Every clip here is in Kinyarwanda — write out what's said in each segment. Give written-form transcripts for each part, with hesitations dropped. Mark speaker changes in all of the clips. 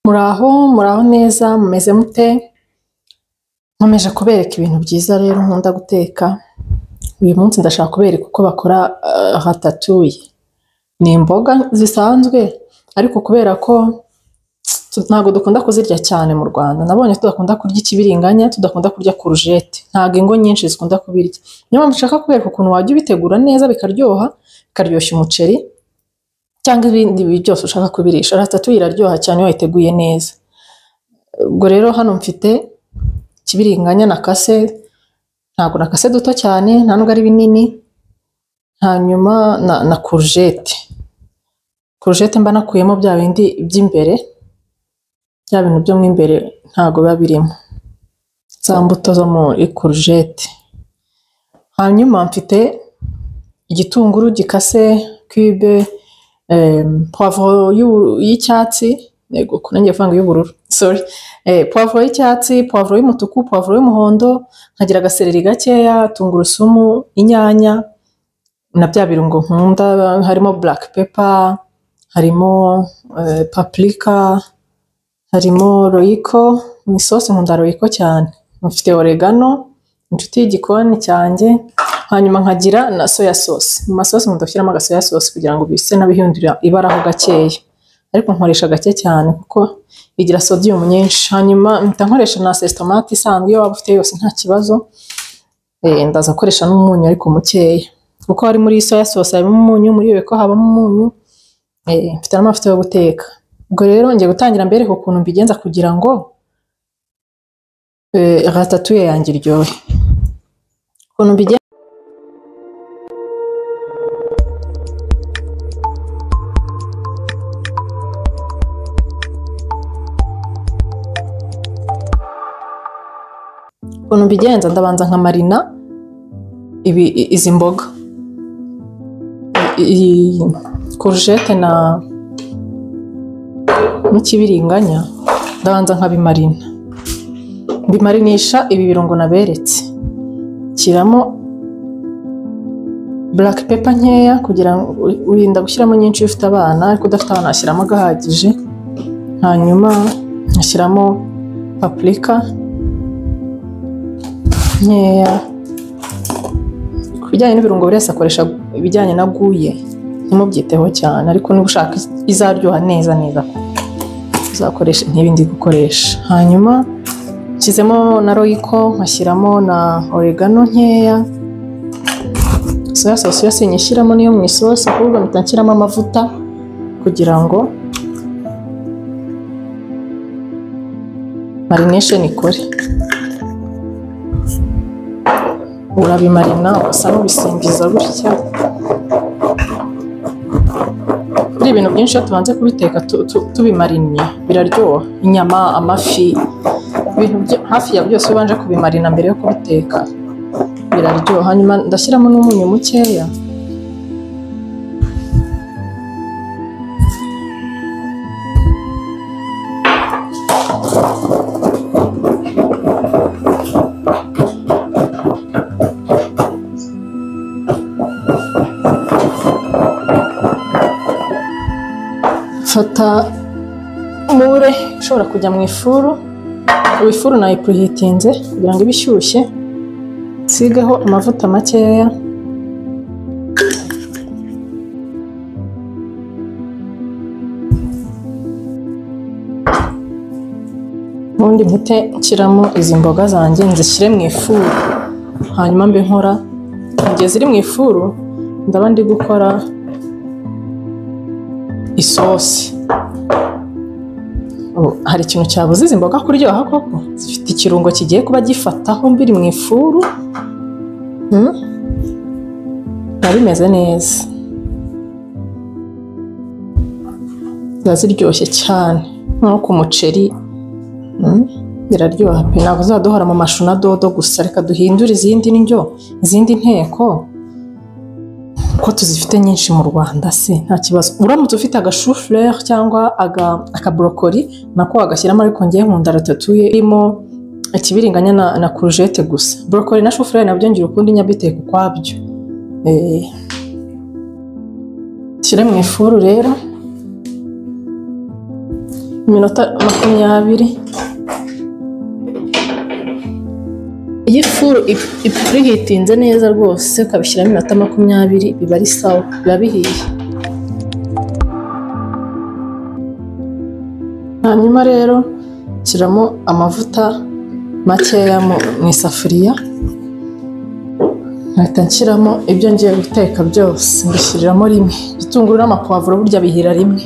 Speaker 1: Muraho, muraho neza, mumeze mute? Nkomeje kubereka ibintu byiza rero nkunda guteka. Uyu munsi ndashaka kubereka uko bakora ratatouille. Ni imboga zisanzwe ariko kubera ko ntabwo dukunda kuzirya cyane mu Rwanda, nabonye tudakunda kurya ikibiringanya, tudakunda kurya courgette, ntabwo ingo nyinshi zikunda kubirya. Niyo mpamvu nshaka kubereka ukuntu wajya ubitegura neza bikaryoha, bikaryoshya umuceri cyangwa ibindi byose ushaka kubirisha. Ratatouille iraryoha cyane iyo wayiteguye neza. Ubwo rero hano mfite ikibiringanya nakase, ntabwo nakase duto cyane, nta nubwo ari binini, hanyuma na courgette. Courgette mba nakuyemo bya bindi by'imbere, bya bintu byo mo imbere ntabwo biba birimo, za mbuto zo muri courgette. Hanyuma mfite igitunguru gikase cube, poivron y'icyatsi, yego nanjye kuvanga y'ubururu, sorry, poivron y'icyatsi, poivron y'umutuku, poivron y'umuhondo, nkagira agasereri gakeya, tungurusumu, inyanya na bya birungo nkunda, harimo black pepper, harimo paprika, harimo royco, mu isosi nkunda royco cyane, mfite oregano, inshuti y'igikoni cyanjye, hanyuma nkagira na soya sauce. Mu masosi nkunda gushyiramo agasoya sauce kugira ngo bise n'abihindura ibara ho gakeya, ariko nkoresha gake cyane kuko igira sodium nyinshi. Hanyuma mpita nkoresha na sauce tomate isanzwe, iyo waba ufite yose nta kibazo. Ndaza gukoresha n'umunyu ariko mukeya, kuko hari muri soya sauce harimo umunyu, muri royco habamo umunyu, mfite n'amavuta yo guteka. Ubwo rero ngiye gutangira mbereka ukuntu mbigenza kugira ngo ratatouille yanjye iryohe. Ukuntu mbigenza, ndabanza nkamarina izi mboga, courgette na n'ikibiringanya, ndabanza nkabimarina, mbimarinisha ibi birungo naberetse. Shyiramo black pepper nkeya kugira ngo urinda gushyiramo nyinshi iyo ufite abana, ariko udafite abana ashyiramo agahagije. Hanyuma ngashyiramo paprika nkeya. Ku bijyanye n'ibirungo buri wese akoresha ibijyanye na guye, ntimubyiteho cyane, ariko niba ushaka izaryoha neza neza uzakoresha nk'ibi ndi gukoresha. Hanyuma nshyizemo na royco, nkashyiramo na oregano nkeya. Soya sauce yo sinyishyiramo niyo mu isosi, ahubwo mpita nshyiramo amavuta kugira ngo marination ikore. Urabimarina usa n'ubisimbiza gutya. Kuri ibintu byinshi iyo tubanze kubiteka tubimarinnye biraryoha. Inyama, amafi, ibintu hafi ya byose ubanje kubimarina mbere yo kubiteka biraryoha. Hanyuma ndashyiramo n'umunyu mukeya. Fata mure ishobora kujya mu ifuru. Ubu ifuru nayipreheatinze kugira ngo ibe ishyushye, nsigeho amavuta makeya. Ubundi mpite nshyiramo izi mboga zanjye nzishyire mu ifuru, hanyuma mbe nkora. Mu gihe ziri mu ifuru ndaba ndi gukora isosi. Hari ikintu cyabuze izi mboga kuryoha koko, zifite ikirungo kigiye kuba gifataho mbiri mu ifuru, biba bimeze neza, ziba ziryoshye cyane nko ku muceri, biraryoha pe. Ntabwo tuzaduhora mu mashu na dodo gusa, reka duhindure izindi ndyo, izindi nteko, ko tuzifite nyinshi mu Rwanda se nta kibazo. Uramutse ufite agashufleur cyangwa akabrokoli nako wagashyiramo, ariko ngiye nkunda ratatouille irimo ikibiringanya na courgette gusa. Brokoli na chou-fleur nabyo ngira ukundi nyabiteka ukwabyo. Shyire mu ifuru rero. Iminota 20. Iyo ifuru ipurihitinze neza rwose ukabishyiramo iminota 20 biba ari sawa, biba bihiye. Hanyuma rero shyiramo amavuta makeya mu isafuriya, nkahita nshyiramo ibyo ngiye guteka byose, mbishyiriramo rimwe. Igitunguru n'amapavuro burya bihira rimwe.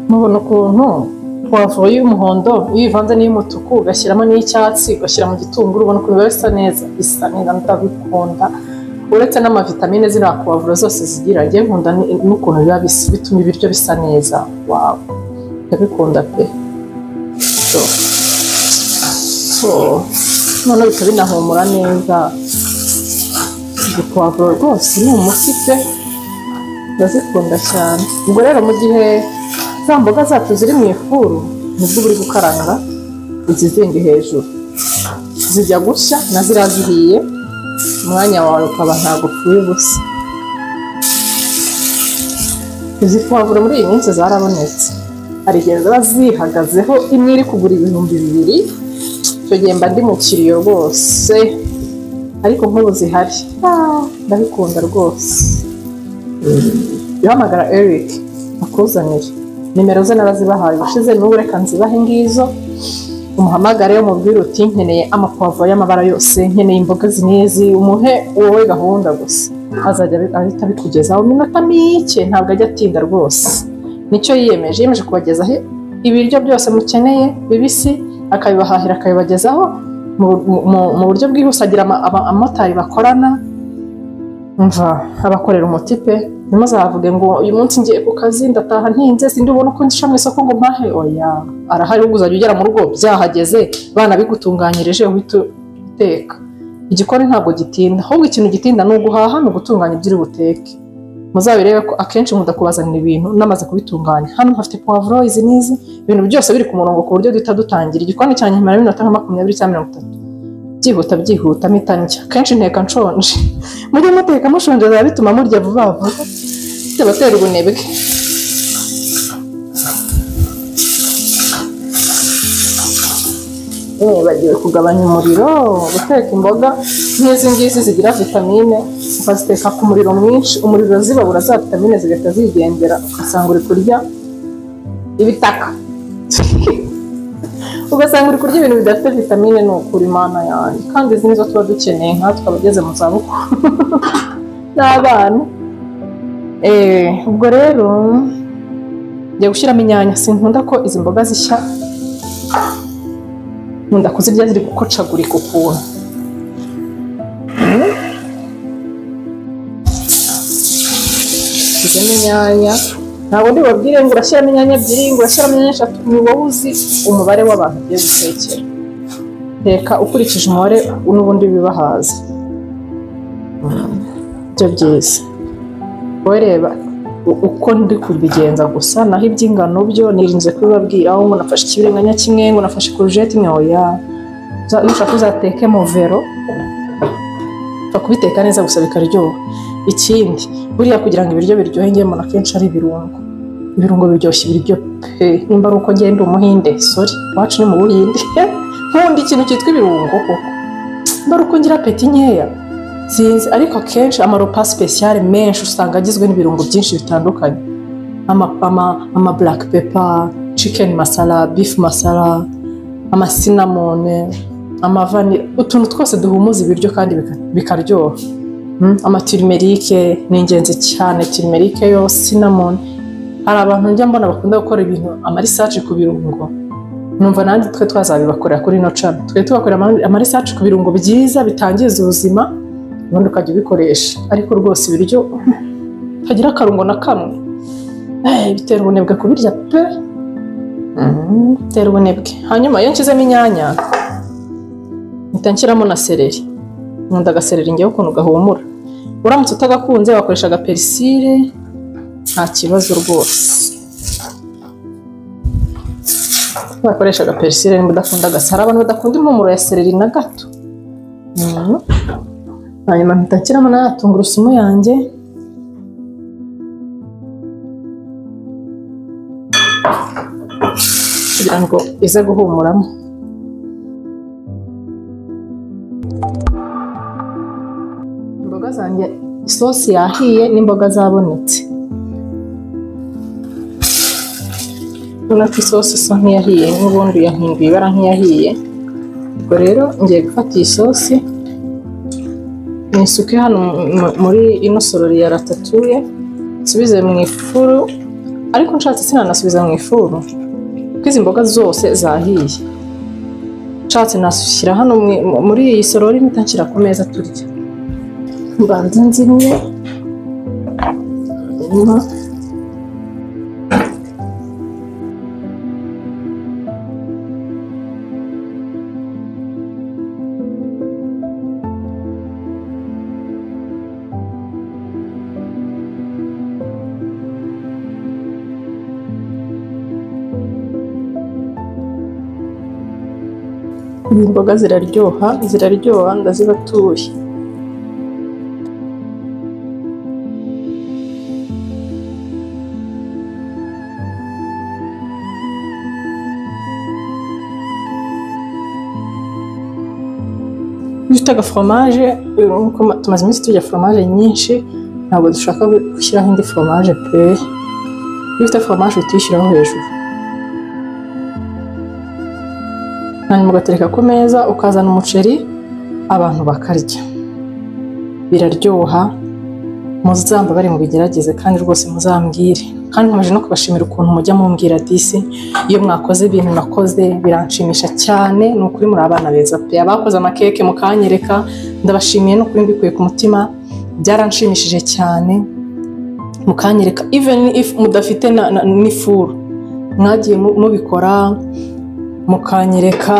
Speaker 1: Mubona ukuntu puwavuro y'umuhondo iyo ivanze n'iy'umutuku ugashyiramo n'iy'icyatsi ugashyira mu gitunguru, ubona ukuntu biba bisa neza, bisa neza ndabikunda. Uretse n'amavitamine ziriya puwavuro zose zigira, njye nkunda n'ukuntu biba bisa, bituma ibiryo bisa neza. Wawu, ndabikunda pe. Noneho bikaba binahumura neza. Izi puwavuro rwose ni umuti pe, ndazikunda cyane. Ubwo rero mu gihe za mboga zacu ziri mu ifuru nibwo uri gukaranga izi zindi hejuru, zijya gushya na ziriya zihiye, umwanya wawe ukaba ntabwo upfuye ubusa. Izi puwavuro muri iyi minsi zarabonetse, hari igihe ziba zihagazeho imwe iri kugura 2000, icyo gihe mba ndi mu kiriyo rwose, ariko nk'ubu zihari ndabikunda rwose. Uhamagara Eric akuzanire nimero ze narazibahaye ubushize, n'ubu reka nzibahe ngizo, umuhamagare umubwire uti nkeneye amapavuro y'amabara yose, nkeneye imboga zinizi, umuhe wowe gahunda gusa, azajya ahita abikugezaho mu minota mike, ntabwo ajya atinda rwose. Nicyo yiyemeje, yiyemeje kubagezaho ibiryo byose mukeneye bibisi, akabibahahira akabibagezaho mu buryo bwihuse. Agira abamotari bakorana, mva abakorera umuti pe. Ntimuzavuge ngo uyu munsi ngiye ku kazi ndataha ntinze sindi ubona uko ngisha mu isoko ngo mpahe, oya, arahari. Ubwo uzajya ugera mu rugo byahageze, banabigutunganyirije uhita uteka. Igikoni ntabwo gitinda, ahubwo ikintu gitinda ni uguhaha, ni ugutunganya ibyo uri buteke. Muzabirebe ko akenshi nkunda kubazanira ibintu namaze kubitunganya. Hano mpafite puwavuro izi n'izi, ibintu byose biri ku murongo ku buryo duhita dutangira. Igikoni cyanjye nkimara iminota nka 20 cyangwa 30. Byihuta byihuta mpita ndya. Kenshi nteka nshonje. Mujye muteka mushonje biba bituma murya vuba vuba, bitabatera ubunebwe. Bagiye kugabanya umuriro, guteka imboga nk'izi ngizi zigira vitamine ukaziteka ku muriro mwinshi, umuriro zibabura za vitamine zigahita zigendera, ugasanga uri kurya ibitaka, ugasanga uri kurya ibintu bidafite vitamine. Ni ukuri Mana yanjye, kandi izi nizo tuba dukeneye nkatwe abageze mu zabukuru n'abana. Ubwo rero ngiye gushyiramo inyanya. Sinkunda ko izi mboga zishya, nkunda kuzirya ziri gukocagurika ukuntu. Shyizemo inyanya, ntabwo ndibabwire ngo urashyiramo inyanya 2, ngo urashyiramo inyanya 3, ni wowe uzi umubare w'abantu ugiye gutekera. Teka ukurikije umubare n'ubundi bibahaza, ibyo byiza. Wowe reba uko ndi kubigenza gusa, naho iby'ingano byo nirinze kubibabwira, aho ngo nafashe ikibirenganya kimwe, ngo nafashe kurujeti imwe, oya. Nushaka uzateke mu vero, upfa kubiteka neza gusa bikaryoha. Ikindi buriya kugira ngo ibiryo biryohe, ngiye mbona akenshi ari ibirungo. Ibirungo biryoshya ibiryo pe. Nimba ari uko ngenda umuhinde, sorry, iwacu ni mu Buhinde, nkunda ikintu cyitwa ibirungo koko. Nimba ari uko ngira apeti nkeya sinzi, ariko akenshi amaropa spéciale menshi usanga agizwe n'ibirungo byinshi bitandukanye, ama black pepper, chicken masala, beef masala, ama cinnamon, amavanilla, utuntu twose duhumuza ibiryo kandi bikaryoha. Ama turmeric ni ingenzi cyane, turmeric yo, cinnamon. Hari abantu njya mbona bakunda gukora ibintu ama research ku birungo, numva nanjye twe twazabibakorera kuri ino channel, twe tubakorera ama research ku birungo byiza bitangiza ubuzima, ubundi ukajya ubikoresha. Ariko rwose ibiryo tagira akarungo na kamwe, bitera ubunebwe kubirya pe, bitera ubunebwe. Hanyuma iyo nshyizemo inyanya mpita nshyiramo na seleri. Nkunda agaseleri ngewe ukuntu gahumura. Uramutse utagakunze wakoresha agaperisile, nta kibazo rwose. Bakoresha agaperisile nimba udakunda agasa. Hari abantu badakunda impumuro ya seleri na gato. Hanyuma mpita nshyiramo na tungurusumu yanjye. Kugira ngo ize guhumuramo. Imboga zanjye isosi yahiye n'imboga zabonetse. Urabona ko isosi isa nk'iyahiye n'ubundi yahinduye ibara nk'iyahiye. Ubwo rero ngiye gufata iyi sosi nisuke hano muri ino sorori ya ratatouille, nsubize mu ifuru, ariko nshatse sinanasubiza mu ifuru kuko izi mboga zose zahiye. Nshatse nashyira hano muri iyi sorori mpita nshyira ku meza turya. Mbanze nzimye hanyuma izi mboga ziraryoha, ziraryoha ndazibatuye. Iyo ufite agaforomaje, tumaze iminsi turya foromaje nyinshi, ntabwo dushaka gushyiraho indi foromaje pe. Iyo ufite foromaje uhita uyishyiraho hejuru. Hanyuma ugatereka ku meza, ukazana umuceri, abantu bakarya. Biraryoha, muzamba bari mubigerageze kandi rwose muzambwire. Kandi nkomeje no kubashimira ukuntu mujya mumbwira disi, iyo mwakoze ibintu nakoze biranshimisha cyane, ni ukuri muri abana beza pe. Abakoze amakeke mukanyereka, ndabashimiye ni ukuri mbikuye ku mutima, byaranshimishije cyane. Mukanyereka even if mudafite n'ifuru, mwagiye mubikora mukanyereka,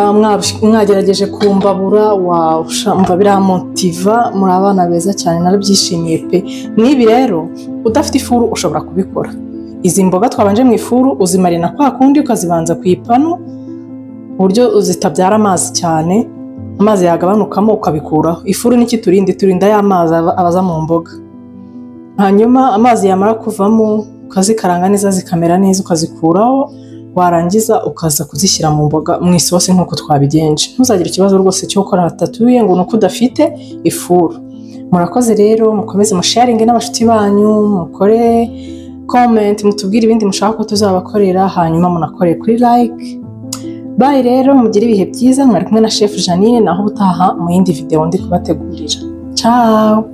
Speaker 1: mwagerageje kumbabura, wow, mva biramotiva, muri abana beza cyane, narabyishimiye pe. N'ibi rero udafite ifuru ushobora kubikora. Izi mboga twabanje mu ifuru uzimarina kwa kundi, ukazibanza ku ipanu uburyo zitabyara amazi cyane, amazi yagabanukamo ukabikuraho. Ifuru ni kiturinda, iturinda ya mazi abaza mu mboga. Hanyuma amazi yamara kuvamo ukazikaranga neza zikamera neza, ukazikuraho, warangiza ukaza kuzishyira mu mboga mu isosi nk'uko twabigenje. Ntuzagire ikibazo rwose cyo gukora ratatouille ngo nuko udafite ifuru. Murakoze rero, mukomeze musharinge n'abashuti banyu, mukore comment, mutubwire ibindi mushaka ko tuzabakorera, hanyuma munakore kuri like. Bye rero, mugire ibihe byiza. Mwari kumwe na Chef Jeanine, naho ubutaha mu yindi video ndi kubategurira. Ciao.